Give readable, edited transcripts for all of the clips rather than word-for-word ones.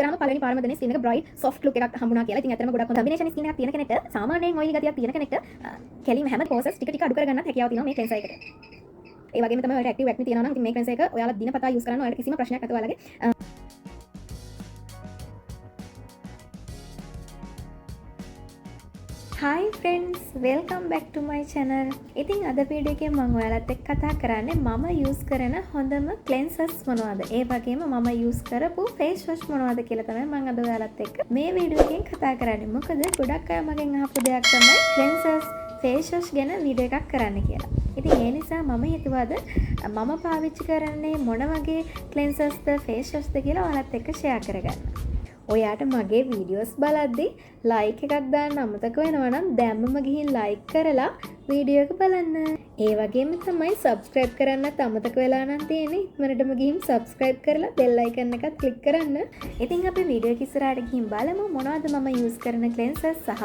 කරාම පළවෙනි පාරම දැනේ ස්කින් එක බ්‍රයිට් සොෆ්ට් ලුක් එකක් හම්බුණා කියලා. ඉතින් ඇත්තටම ගොඩක් හොඳ කම්බිනේෂන් ස්කින් එකක් තියෙන කෙනෙක්ට, සාමාන්‍යයෙන් ඔයිලි ගතියක් තියෙන කෙනෙක්ට කෙලින්ම හැම පෝසස් ටික ටික අඩු කරගන්නත් හැකියාව තියෙනවා මේ ක්ලෙන්සර් එකට. ඒ වගේම තමයි ඔයාලට ඇක්ටිව් ඇක්නි තියෙනවා නම් ඉතින් මේ ක්ලෙන්සර් එක ඔයාලා දිනපතා යූස් කරන්න ඔයාලට කිසිම ප්‍රශ්නයක් නැතුව ඔයාලගේ Hi friends, welcome back to my channel. ඉතින් අද වීඩියෝ එකෙන් මම ඔයාලත් එක්ක කතා කරන්නේ මම යූස් කරන හොඳම ක්ලෙන්සර්ස් මොනවද? ඒ වගේම මම යූස් කරපු ෆේස් වොෂ් මොනවද කියලා තමයි මම අද ඔයාලත් එක්ක මේ වීඩියෝ එකෙන් කතා කරන්නේ. මොකද ගොඩක් අය මගෙන් අහපු දෙයක් තමයි ක්ලෙන්සර්ස්, ෆේස් වොෂ් ගැන වීඩියෝ එකක් කරන්න කියලා. ඉතින් ඒ නිසා මම හිතුවා අද මම පාවිච්චි කරන්නේ මොන වගේ ක්ලෙන්සර්ස්ද, ෆේස් වොෂ්ද කියලා ඔයාලත් එක්ක ෂෙයා කරගන්න. ඔයාට මගේ වීඩියෝස් බලද්දි ලයික් එකක් දාන්න අමතක වෙනවා නම් දැම්මම ගිහින් ලයික් කරලා වීඩියෝ එක බලන්න. ඒ වගේම තමයි සබ්ස්ක්‍රයිබ් කරන්නත් අමතක වෙලා නම් තියෙන්නේ, ඉක්මනටම ගිහින් සබ්ස්ක්‍රයිබ් කරලා බෙල් අයිකන් එකත් ක්ලික් කරන්න. ඉතින් අපි වීඩියෝ එක ඉස්සරහට ගිහින් බලමු මොනවද මම යූස් කරන ක්ලෙන්සර්ස් සහ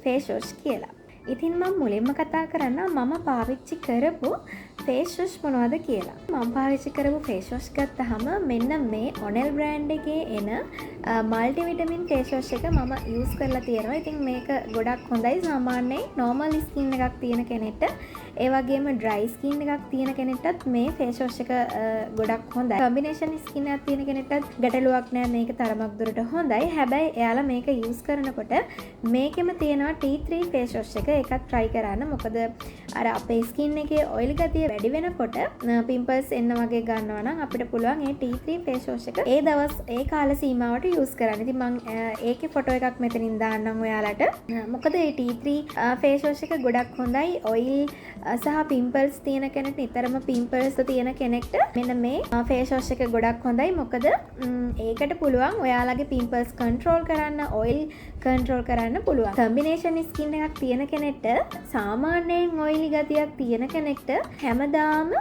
ෆේස් වොෂ් කියලා. ඉතින් මම මුලින්ම කතා කරන්න මම පාවිච්චි කරපු ෆේස් වොෂ් මොනවද කියලා. මම පාවිච්චි කරපු ෆේස් වොෂ් ගත්තහම මෙන්න මේ ඔනෙල් බ්‍රෑන්ඩ් එකේ එන මල්ටි විටමින් ෆේස් වොෂ් එක මම යූස් කරලා තියෙනවා. ඉතින් මේක ගොඩක් හොඳයි සාමාන්‍යයෙන් නෝමල් ස්කින් එකක් තියෙන කෙනෙක්ට. ඒ වගේම ඩ්‍රයි ස්කින් එකක් තියෙන කෙනෙක්ටත් මේ ෆේස් වොෂ් එක ගොඩක් හොඳයි. කම්බිනේෂන් ස්කින් එකක් තියෙන කෙනෙක්ටත් ගැටලුවක් නෑ, මේක තරමක් දුරට හොඳයි. හැබැයි එයාලා මේක යූස් කරනකොට මේකෙම තියෙනවා T3 face wash එක. ඒකත් try කරන්න. මොකද අර අපේ ස්කින් එකේ ඔයිල් ගතිය වැඩි වෙනකොට පිම්පල්ස් එන්න වගේ ගන්නවා නම් අපිට පුළුවන් ඒ T3 face wash එක ඒ දවස් ඒ කාල සීමාවට යූස් කරන්න. ඉතින් මං ඒකේ ෆොටෝ එකක් මෙතනින් දාන්නම් ඔයාලට. මොකද ඒ T3 face wash එක ගොඩක් හොඳයි ඔයිල් සහ පිම්පල්ස් තියෙන කෙනෙක්ට, නිතරම පිම්පල්ස් තියෙන කෙනෙක්ට මෙන්න මේ ෆේස් වොෂ් එක ගොඩක් හොඳයි. මොකද ඒකට පුළුවන් ඔයාලගේ පිම්පල්ස් කන්ට්‍රෝල් කරන්න, ඔයිල් කන්ට්‍රෝල් කරන්න පුළුවන්. කම්බිනේෂන් ස්කින් එකක් තියෙන කෙනෙක්ට, සාමාන්‍යයෙන් ඔයිලි ගතියක් තියෙන කෙනෙක්ට හැමදාම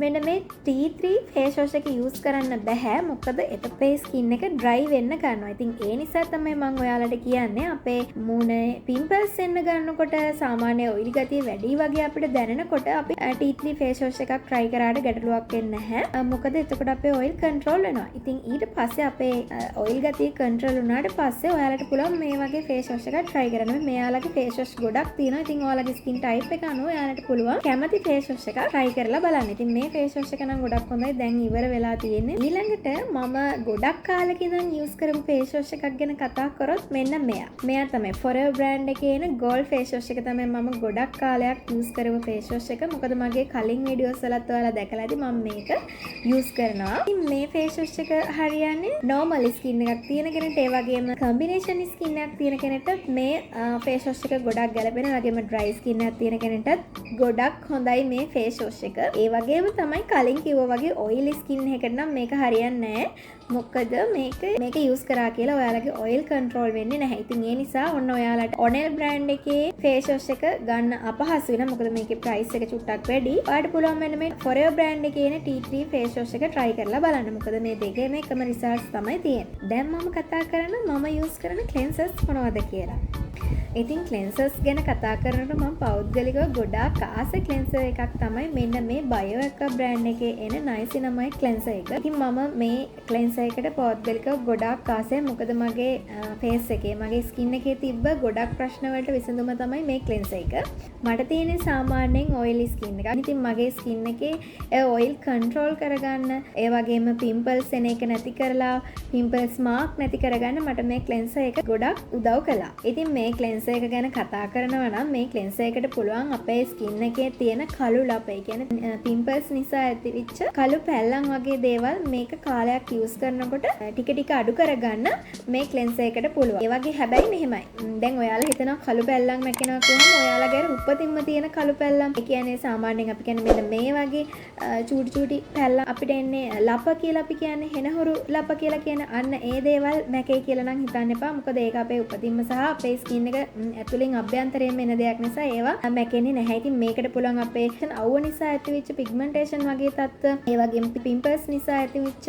මෙන්න මේ T3 face wash එක යූස් කරන්න බැහැ. මොකද එත අපේ ස්කින් එක ඩ්‍රයි වෙන්න ගන්නවා. ඉතින් ඒ නිසා තමයි මං ඔයාලට කියන්නේ අපේ මූණේ පිම්පල්ස් එන්න ගන්නකොට, සාමාන්‍ය ඔයිලි ගතිය වැඩි වගේ අපිට දැනෙනකොට අපි T3 face wash එකක් try කරාට ගැටලුවක් වෙන්නේ නැහැ. මොකද එතකොට අපේ ඔයිල් කන්ට්‍රෝල් වෙනවා. ඉතින් ඊට පස්සේ අපේ ඔයිල් ගතිය කන්ට්‍රෝල් වුණාට පස්සේ ඔයාලට පුළුවන් මේ වගේ ෆේස් වොෂ් එකක් try කරන්න. මෙයාලගේ ෆේස් වොෂ් ගොඩක් තියෙනවා. ඉතින් ඔයාලගේ ස්කින් ටයිප් එක අනුව ඔයාලට පුළුවන් කැමති ෆේස් වොෂ් එකක් try කරලා බලන්න. ඉතින් මේ ෆේස් වොෂ් එක නම් ගොඩක් හොඳයි. දැන් ඉවර වෙලා තියෙන්නේ. ඊළඟට මම ගොඩක් කාලෙක ඉඳන් යූස් කරපු ෆේස් වොෂ් එකක් ගැන කතා කරොත් මෙන්න මෙයා. මෙයා තමයි Forever brand එකේ එන gold face wash එක තමයි මම ගොඩක් කාලයක් යූස් කරපු ෆේස් වොෂ් එක. මොකද මගේ කලින් වීඩියෝස් වලත් ඔයාලා දැකලා ඇති මම මේක යූස් කරනවා. ඉතින් මේ ෆේස් වොෂ් එක හරියන්නේ නෝමල් ස්කින් එකක් තියෙන කෙනෙක්ට, ඒ වගේම කම්බිනේෂන් ස්කින් එකක් තියෙන කෙනෙක්ටත් මේ ෆේස් වොෂ් එක ගොඩක් ගැලපෙනවා. ඒ වගේම ඩ්‍රයි ස්කින් එකක් තියෙන කෙනෙක්ටත් ගොඩක් හොඳයි මේ ෆේස් වොෂ් එක. ඒ වගේම තමයි කලින් කිව්වා වගේ ඔයිලි ස්කින් එකකට නම් මේක හරියන්නේ නෑ. මොකද මේක යූස් කරා කියලා ඔයාලගේ ඔයිල් කන්ට්‍රෝල් වෙන්නේ නැහැ. ඉතින් ඒ නිසා ඔන්න ඔයාලට ඔනෙල් බ්‍රෑන්ඩ් එකේ ෆේස් වොෂ් එක ගන්න අපහසු වෙනවා. මොකද මේකේ ප්‍රයිස් එක චුට්ටක් වැඩි. ඔයාලට පුළුවන් මෙන්න මේ Forever brand එකේ එන T3 face wash එක try කරලා බලන්න. මොකද මේ දෙකේම එකම රිසල්ට්ස් තමයි තියෙන්නේ. දැන් මම කතා කරන මම යූස් කරන ක්ලෙන්සර්ස් මොනවද කියලා. ඉතින් ක්ලෙන්සර්ස් ගැන කතා කරනකොට මම පෞද්ගලිකව ගොඩාක් ආස ක්ලෙන්සර් එකක් තමයි මෙන්න මේ Bio Aqua brand එකේ එන Niacinamide cleanser එක. ඉතින් මම මේ ක්ලෙන්සර් එකට පෞද්ගලිකව ගොඩාක් ආසයි. මොකද මගේ ෆේස් එකේ, මගේ ස්කින් එකේ තිබ්බ ගොඩක් ප්‍රශ්න වලට විසඳුම තමයි මේ ක්ලෙන්සර් එක. මට තියෙන්නේ සාමාන්‍යයෙන් ඔයිලි ස්කින් එකක්. ඉතින් මගේ ස්කින් එකේ ඒ ඔයිල් කන්ට්‍රෝල් කරගන්න, ඒ වගේම පිම්පල්ස් එන එක නැති කරලා, පිම්පල්ස් මාක් නැති කරගන්න මට මේ ක්ලෙන්සර් එක ගොඩක් උදව් කළා. ඉතින් මේ ක්ලෙන්සර් එක ගැන කතා කරනවා නම් මේ ක්ලෙන්සර් එකට පුළුවන් අපේ ස්කින් එකේ තියෙන කළු ලප, ඒ කියන්නේ පිම්පල්ස් නිසා ඇතිවෙච්ච කළු පැල්ලම් වගේ දේවල් මේක කාලයක් යූස් කරනකොට ටික ටික අඩු කරගන්න මේ ක්ලෙන්සර් එකට පුළුවන්. ඒ වගේ හැබැයි මෙහෙමයි. දැන් ඔයාලා හිතනවා කළු පැල්ලම් මැකෙනවා කියහම ඔයාලගේ අර උපතින්ම තියෙන කළු පැල්ලම්. ඒ කියන්නේ සාමාන්‍යයෙන් අපි කියන්නේ මෙන්න මේ වගේ චූටි චූටි පැල්ලම් අපිට එන්නේ ලප කියලා අපි කියන්නේ, හෙනහුරු ලප කියලා කියන අන්න ඒ දේවල් මැකේ කියලා නම් හිතන්න එපා. මොකද ඒක අපේ උපතින්ම සහ අපේ ස්කින් එක ඇතුලෙන් අභ්‍යන්තරයෙන් එන දෙයක් නිසා ඒවා මැකෙන්නේ නැහැ. ඉතින් මේකට පුළුවන් අපේ අවුව නිසා ඇතිවෙච්ච පිග්මන්ටේෂන් වගේ තත්ත්ව, ඒ වගේම පිම්පල්ස් නිසා ඇතිවෙච්ච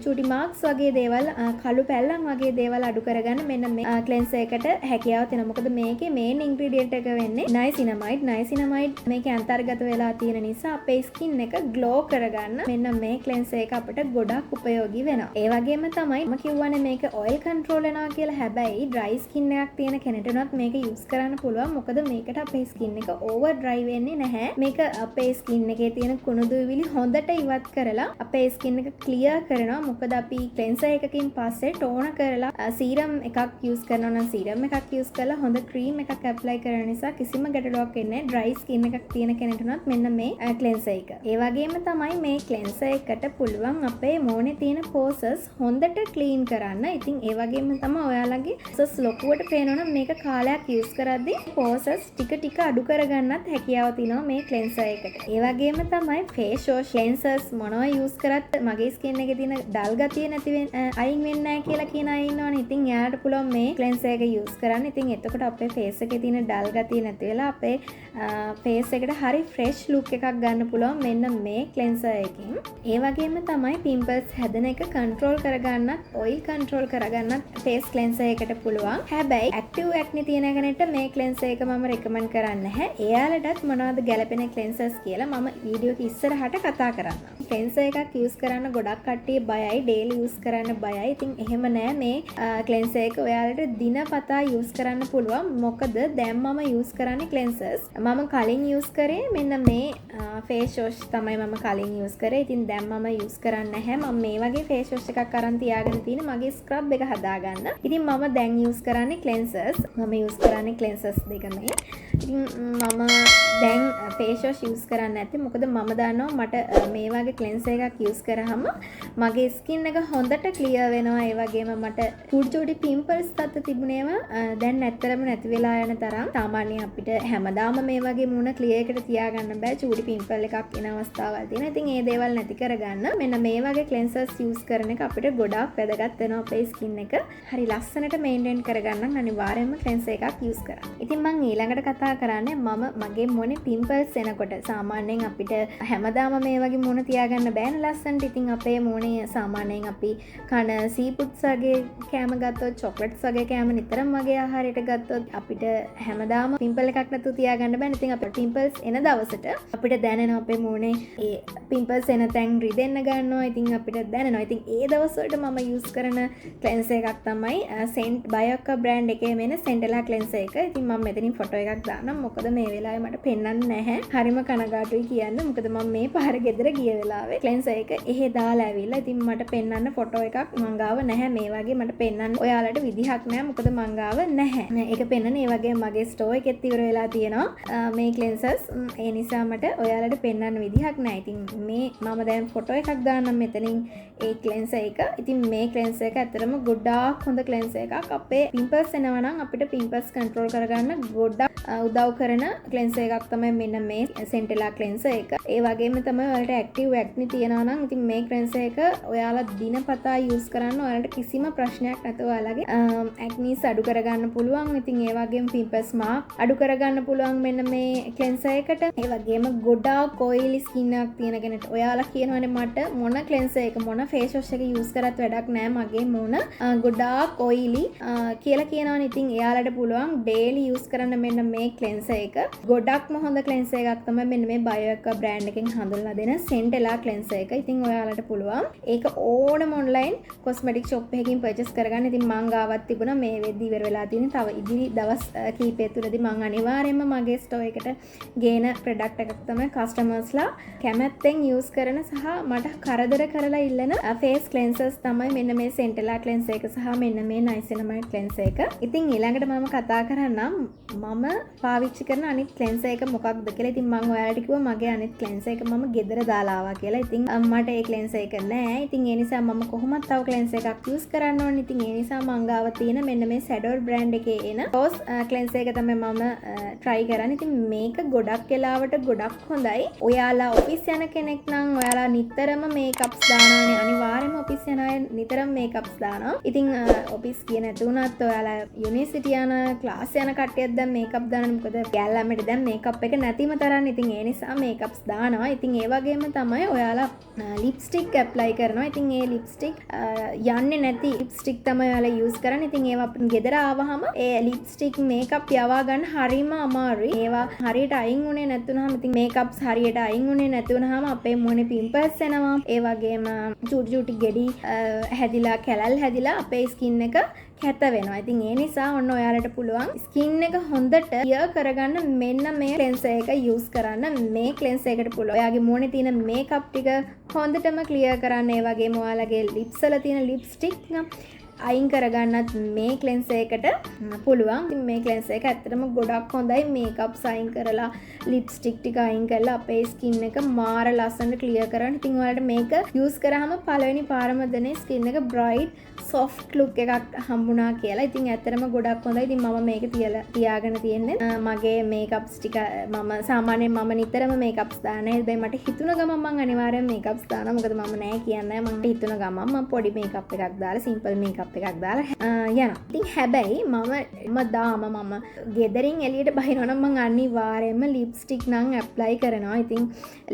චූටි මාක්ස් වගේ දේවල්, කළු පැල්ලම් වගේ දේවල් අඩු කරගන්න මෙන්න මේ ක්ලෙන්සර් එකට හැකියාව තියෙනවා. මොකද මේකේ මේන් ඉන්ග්‍රීඩියන්ට් එක වෙන්නේ නයිසිනමයිඩ්. නයිසිනමයිඩ් මේකේ අන්තර්ගත වෙලා තියෙන නිසා අපේ ස්කින් එක ග්ලෝ කරගන්න මෙන්න මේ ක්ලෙන්සර් එක අපිට ගොඩක් උපයෝගී වෙනවා. ඒ වගේම තමයි මම කියවනේ මේක ඔයිල් කන්ට්‍රෝල් වෙනවා කියලා. හැබැයි ඩ්‍රයි ස්කින් එකක් තියෙන කෙනෙක්ට උනත් මේක යූස් කරන්න පුළුවන්. මොකද මේකට අපේ ස්කින් එක ඕවර් ඩ්‍රයි වෙන්නේ නැහැ. මේක අපේ ස්කින් එකේ තියෙන කුණු දූවිලි හොඳට ඉවත් කරලා අපේ ස්කින් එක ක්ලියර් කරනවා. මොකද අපි ක්ලෙන්සර් එකකින් පස්සේ ටෝන කරලා සීරම් එකක් යූස් කරනවා නම් සීරම් එකක් යූස් කරලා හොඳ ක්‍රීම් එකක් ඇප්ලයි කරන නිසා කිසිම ගැටලුවක් එන්නේ නැහැ. ඩ්‍රයි ස්කින් එකක් තියෙන කෙනෙක්ට උනත් මෙන්න මේ ක්ලෙන්සර් එක. ඒ වගේම තමයි මේ ක්ලෙන්සර් එකට පුළුවන් අපේ මෝනේ තියෙන පෝසස් හොඳට ක්ලීන් කරන්න. ඉතින් ඒ වගේම තමයි ඔයාලගේ පෝසස් ලොකුවට පේනවා නම් මේක කාලයක් යූස් කරද්දී පෝසස් ටික ටික අඩු කරගන්නත් හැකියාව තියෙනවා මේ ක්ලෙන්සර් එකට. ඒ වගේම තමයි ෆේස් වොෂ්, ක්ලෙන්සර්ස් මොනවා යූස් කරත් මගේ ස්කින් එකේ තියෙන ඩල් ගතිය නැති වෙන අයින් වෙන්නේ නැහැ කියලා කියන අය ඉන්නවනේ. ඉතින් එයාලට පුළුවන් මේ ක්ලෙන්සර් එක යූස් කරන්න. ඉතින් එතකොට අපේ ෆේස් එකේ තියෙන ඩල් ගතිය නැති වෙලා අපේ ෆේස් එකට හරි ෆ්‍රෙෂ් ලුක් එකක් ගන්න පුළුවන් මෙන්න මේ ක්ලෙන්සර් එකකින්. ඒ වගේම තමයි පිම්පල්ස් හැදෙන එක කන්ට්‍රෝල් කරගන්නත්, ඔයිල් කන්ට්‍රෝල් කරගන්නත් ෆේස් ක්ලෙන්සර් එකට පුළුවන්. හැබැයි ඇක්ටිව් ඇක්නි තියෙන කෙනෙක්ට මේ ක්ලෙන්සර් එක මම රෙකමන්ඩ් කරන්නේ නැහැ. එයාලටත් මොනවද ගැලපෙන ක්ලෙන්සර්ස් කියලා මම වීඩියෝ එක ඉස්සරහට කතා කරන්නම්. ක්ලෙන්සර් එකක් යූස් කරන්න ගොඩක් කට්ටිය බයයි, ඩේලි යූස් කරන්න බයයි. ඉතින් එහෙම නෑ, මේ ක්ලෙන්සර් එක ඔයාලට දිනපතා යූස් කරන්න පුළුවන්. මොකද දැන් මම යූස් කරන්නේ ක්ලෙන්සර්ස්. මම කලින් යූස් කරේ මෙන්න මේ ෆේස් වොෂ් තමයි මම කලින් යූස් කරේ. ඉතින් දැන් මම යූස් කරන්නේ නැහැ. මම මේ වගේ ෆේස් වොෂ් එකක් අරන් තියාගෙන තියෙන මගේ ස්ක්‍රබ් එක හදාගන්න. ඉතින් මම දැන් යූස් කරන්නේ ක්ලෙන්සර්ස්. මම යූස් කරන්නේ ක්ලෙන්සර්ස් දෙක මේ. ඉතින් මම දැන් ෆේස් වොෂ් යූස් කරන්නේ නැත්තේ මොකද මම දන්නවා මට මේ වගේ ක්ලෙන්සර් එකක් යූස් කරාම මගේ ස්කින් එක හොඳට ක්ලියර් වෙනවා. ඒ වගේම මට චූටි චූටි පිම්පල්ස් තත්ත්ව තිබුණේවා දැන් ඇත්තටම නැති වෙලා යන තරම්. සාමාන්‍යයෙන් අපිට හැමදාම මේ වගේ මූණ ක්ලියර් එකට තියාගන්න බෑ. චූටි පිම්පල් එකක් එන අවස්ථාවල් තියෙනවා. ඉතින් ඒ දේවල් නැති කරගන්න මෙන්න මේ වගේ ක්ලෙන්සර්ස් යූස් කරන එක අපිට ගොඩාක් වැදගත් වෙනවා. අපේ ස්කින් එක හරි ලස්සනට මේන්ටේන් කරගන්න අනිවාර්යයෙන්ම ක්ලෙන්සර් එකක් යූස් කරන්න. ඉතින් මං ඊළඟට කතා කරන්නේ මම මගේ මොනේ පිම්පල්ස් එනකොට. සාමාන්‍යයෙන් අපිට හැමදාම මේ වගේ මූණ තියාගන්න බෑනේ ලස්සනට. ඉතින් අපේ මූණේ සාමාන්‍යයෙන් අපි කන සීෆුඩ්ස් වගේ කෑම ගත්තොත්, චොක්ලට්ස් වගේ කෑම නිතරම වගේ ආහාරයට ගත්තොත් අපිට හැමදාම පිම්පල් එකක් නැතුව තියාගන්න බෑනේ. ඉතින් අපිට පිම්පල්ස් එන දවසට අපිට දැනෙනවා අපේ මූණේ ඒ පිම්පල්ස් එන තැන් රිදෙන්න ගන්නවා. ඉතින් අපිට දැනෙනවා. ඉතින් ඒ දවස් වලට මම යූස් කරන ක්ලෙන්සර් එකක් තමයි සෙන්ට් බයෝක්වා බ්‍රෑන්ඩ් එකේ එන සෙන්ටෙලා ක්ලෙන්සර් එක. ඉතින් මම මෙතනින් ෆොටෝ එකක් දාන්නම්. මොකද මේ වෙලාවේ මට පෙන්වන්න නැහැ. හරිම කනගාටුයි කියන්න. මොකද මම මේ පාර ගෙදර ගිය වෙලාවේ ක්ලෙන්සර් එක එහෙ දාලා ඇවිල්ලා. ඉතින් මට පෙන්වන්න ෆොටෝ එකක් මං ගාව නැහැ. මේ වගේ මට පෙන්වන්න ඔයාලට විදිහක් නැහැ. මොකද මං ගාව නැහැ. ඒක පෙන්වන ඒ වගේ මගේ ස්ටෝර් එකෙත් ඉවර වෙලා තියෙනවා මේ ක්ලෙන්සර්ස්. ඒ නිසා මට ඔයාලට පෙන්වන්න විදිහක් නැහැ. ඉතින් මේ මම දැන් ෆොටෝ එකක් දාන්නම් මෙතනින් ඒ ක්ලෙන්සර් එක. ඉතින් මේ ක්ලෙන්සර් එක ඇත්තටම ගොඩාක් හොඳ ක්ලෙන්සර් එකක්. අපේ පිම්පල්ස් එනවා නම් අපිට පිම්පල්ස් කන්ට්‍රෝල් කරගන්න ගොඩක් උදව් කරන ක්ලෙන්සර් එකක් තමයි මෙන්න මේ සෙන්ටෙලා ක්ලෙන්සර් එක. ඒ වගේම තමයි ඔයාලට ඇක්ටිව් ඇක්නි තියෙනවා නම් ඉතින් මේ ක්ලෙන්සර් එක ඔයාලා දිනපතා යූස් කරන්න ඔයාලට කිසිම ප්‍රශ්නයක් නැතුව ඔයාලගේ ඇක්නිස් අඩු කරගන්න පුළුවන්. ඉතින් ඒ වගේම පිම්පල්ස් මාක් අඩු කරගන්න පුළුවන් මෙන්න මේ ක්ලෙන්සර් එකට. ඒ වගේම ගොඩාක් ඔයිලි ස්කින් එකක් තියෙන කෙනෙක්ට ඔයාලා කියනවනේ මට මොන ක්ලෙන්සර් එක මොන ෆේස් වොෂ් එක යූස් කරත් වැඩක් නෑ මගේ මූණ ගොඩාක් ඔයිලි කියලා කියනවනේ. ඉතින් එයාලට පුළුවන් ඩේලි යූස් කරන්න මෙන්න මේ ක්ලෙන්සර් එක. ගොඩක්ම හොඳ ක්ලෙන්සර් එකක් තමයි මෙන්න මේ බයෝඑක්වා බ්‍රෑන්ඩ් එකෙන් හඳුන්වලා දෙන සෙන්ටෙලා ක්ලෙන්සර් එක. ඉතින් ඔයාලට පුළුවන් ඒක ඕනම ඔන්ලයින් කොස්මැටික් ෂොප් එකකින් පර්චේස් කරගන්න. ඉතින් මං ගාවත් තිබුණා මේ වෙද්දි ඉවර වෙලා තියෙන. තව ඉදිරි දවස් කීපය තුලදී මං අනිවාර්යයෙන්ම මගේ ස්ටෝර් එකට ගේන ප්‍රොඩක්ට් එකක් තමයි කස්ටමර්ස්ලා කැමැත්තෙන් යූස් කරන සහ මට කරදර කරලා ඉල්ලන ෆේස් ක්ලෙන්සර්ස් තමයි මෙන්න මේ සෙන්ටෙලා ක්ලෙන්සර් එක සහ මෙන්න මේ නයිසිනමයිඩ් ක්ලෙන්සර් එක. ඉතින් ඊළඟට මම කතා කරන්නම් මම පාවිච්චි කරන අනිත් ක්ලෙන්සර් එක මොකක්ද කියලා. ඉතින් මං ඔයාලට කිව්වා මගේ අනිත් ක්ලෙන්සර් එක මම ගෙදර දාලා ආවා කියලා. ඉතින් මට ඒ ක්ලෙන්සර් එක නෑ. ඉතින් ඒ නිසා මම කොහොමත් තව ක්ලෙන්සර් එකක් යූස් කරන්න ඕනේ. ඉතින් ඒ නිසා මං ගාව තියෙන මෙන්න මේ සැඩෝර් බ්‍රෑන්ඩ් එකේ එන රෝස් ක්ලෙන්සර් එක තමයි මම try කරන්නේ. ඉතින් මේක ගොඩක් වෙලාවට ගොඩක් හොඳයි. ඔයාලා ඔෆිස් යන කෙනෙක් නම් ඔයාලා නිතරම මේකප්ස් දානවානේ. අනිවාර්යයෙන්ම ඔෆිස් යන අය නිතරම මේකප්ස් දානවා. ඉතින් ඔෆිස් ගියේ නැති වුණත් ඔයාලා යුනිවර්සිටි යන, ක්ලාස් යන කට්ටියත් දැන් මේකප් දානවා. මොකද ගෑල් ළමයට දැන් මේකප් එක නැතිම තරම්. ඉතින් ඒ නිසා මේකප්ස් දානවා. ඉතින් ඒ වගේම තමයි ඔයාලා ලිප්ස්ටික් ඇප්ලයි කරනවා. ඉතින් ඒ ලිප්ස්ටික් යන්නේ නැති ලිප්ස්ටික් තමයි ඔයාලා යූස් කරන්නේ. ඉතින් ඒවා ගෙදර ආවහම ඒ ලිප්ස්ටික් මේකප් යවා ගන්න හරිම අමාරුයි. ඒවා හරියට අයින් වුණේ නැතුනහම, ඉතින් මේකප්ස් හරියට අයින් වුණේ නැතුනහම අපේ මූණේ පිම්පල්ස් එනවා. ඒ වගේම චූටි චූටි ගෙඩි හැදිලා, කැලල් හැදිලා අපේ ස්කින් එක කැත වෙනවා. ඉතින් ඒ නිසා ඔන්න ඔයාලට පුළුවන් ස්කින් එක හොඳට ක්ලියර් කරගන්න මෙන්න මේ ක්ලෙන්සර් එක යූස් කරන්න. මේ ක්ලෙන්සර් එකට පුළුවන් ඔයාගේ මූණේ තියෙන මේකප් ටික හොඳටම ක්ලියර් කරන්න. ඒ වගේම ඔයාලගේ ලිප්ස් වල තියෙන ලිප්ස්ටික් අයින් කරගන්නත් මේ ක්ලෙන්සර් එකට පුළුවන්. ඉතින් මේ ක්ලෙන්සර් එක ඇත්තටම ගොඩක් හොඳයි. මේකප්ස් අයින් කරලා, ලිප්ස්ටික් ටික අයින් කරලා අපේ ස්කින් එක මාර ලස්සනට ක්ලියර් කරන්න. ඉතින් ඔයාලට මේක යූස් කරාම පළවෙනි පාරම දැනේ ස්කින් එක බ්‍රයිට් සොෆ්ට් ලුක් එකක් හම්බුණා කියලා. ඉතින් ඇත්තටම ගොඩක් හොඳයි. ඉතින් මම මේක තියලා තියාගෙන තියෙන්නේ. මගේ මේකප්ස් ටික මම සාමාන්‍යයෙන් මම නිතරම මේකප්ස් දාන්නේ. හැබැයි මට හිතුණ ගමන් මං අනිවාර්යෙන් මේකප්ස් දානවා. මොකද මම නෑ කියන්නේ. මට හිතුණ ගමන් මම පොඩි මේකප් එකක් දාලා, සිම්පල් මේකප් එකක් දාලා යනවා. ඉතින් හැබැයි මම හැමදාම මම ගෙදරින් එළියට බහිනවා නම් මං අනිවාර්යයෙන්ම ලිප්ස්ටික් නම් ඇප්ලයි කරනවා. ඉතින්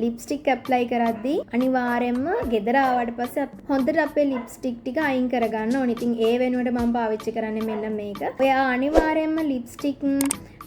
ලිප්ස්ටික් ඇප්ලයි කරද්දී අනිවාර්යයෙන්ම ගෙදර ආවට පස්සේ හොඳට අපේ ලිප්ස්ටික් ටික අයින් කරගන්න ඕනේ. ඉතින් ඒ වෙනුවට මම පාවිච්චි කරන්නේ මෙන්න මේක. ඔයා අනිවාර්යයෙන්ම ලිප්ස්ටික්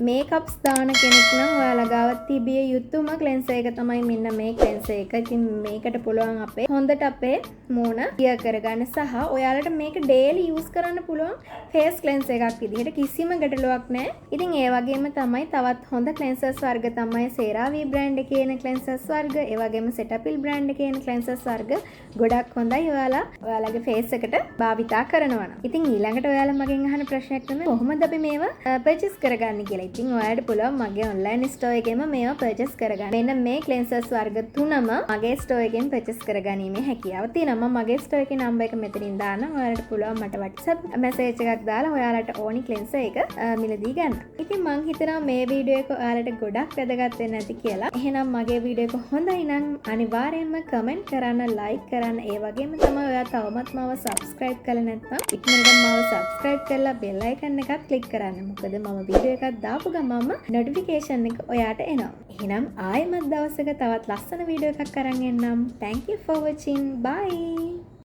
මේකප්ස් දාන කෙනෙක් නම් ඔයාලා ගාව තිබිය යුතුම ක්ලෙන්සර් එක තමයි මෙන්න මේ ක්ලෙන්සර් එක. ඉතින් මේකට පුළුවන් අපේ හොඳට අපේ මූණ ක්ලියර් කරගන්න සහ ඔයාලට මේක ඩේලි යූස් කරන්න පුළුවන් ෆේස් ක්ලෙන්සර් එකක් විදිහට, කිසිම ගැටලුවක් නැහැ. ඉතින් ඒ වගේම තමයි තවත් හොඳ ක්ලෙන්සර්ස් වර්ග තමයි සේරාවී බ්‍රෑන්ඩ් එකේ එන ක්ලෙන්සර්ස් වර්ග, ඒ වගේම සෙටපිල් බ්‍රෑන්ඩ් එකේ එන ක්ලෙන්සර්ස් වර්ග ගොඩක් හොඳයි ඔයාලා ඔයාලගේ ෆේස් එකට භාවිතා කරනවා නම්. ඉතින් ඊළඟට ඔයාලා මගෙන් අහන ප්‍රශ්නයක් තමයි කොහොමද අපි මේවා පර්චේස් කරගන්නේ කියලා. ඉතින් ඔයාලට පුළුවන් මගේ ඔන්ලයින් ස්ටෝර් එකේම මේවා පර්චේස් කරගන්න. මෙන්න මේ ක්ලෙන්සර්ස් වර්ග තුනම මගේ ස්ටෝර් එකෙන් පර්චේස් කරගැනීමේ හැකියාව තියෙනවා. මම මගේ ස්ටෝර් එකේ නම්බර් එක මෙතනින් දාන්නම්. ඔයාලට පුළුවන් මට WhatsApp message එකක් දාලා ඔයාලට ඕනි ක්ලෙන්සර් එක මිලදී ගන්න. ඉතින් මං හිතනවා මේ වීඩියෝ එක ඔයාලට ගොඩක් වැදගත් වෙන්න ඇති කියලා. එහෙනම් මගේ වීඩියෝ එක හොඳයි නම් අනිවාර්යයෙන්ම කමෙන්ට් කරන්න, ලයික් කරන්න. ඒ වගේම තමයි ඔයා තවමත් මාව සබ්ස්ක්‍රයිබ් කරලා නැත්නම් ඉක්මනටම මාව සබ්ස්ක්‍රයිබ් කරලා බෙල් අයිකන් එකත් ක්ලික් කරන්න. මොකද මම වීඩියෝ එකක් දාපු ගමන්ම නොටිෆිකේෂන් එක ඔයාට එනවා. එහෙනම් ආයෙමත් දවසක තවත් ලස්සන වීඩියෝ එකක් අරන් එන්නම්. Thank you for watching. Bye.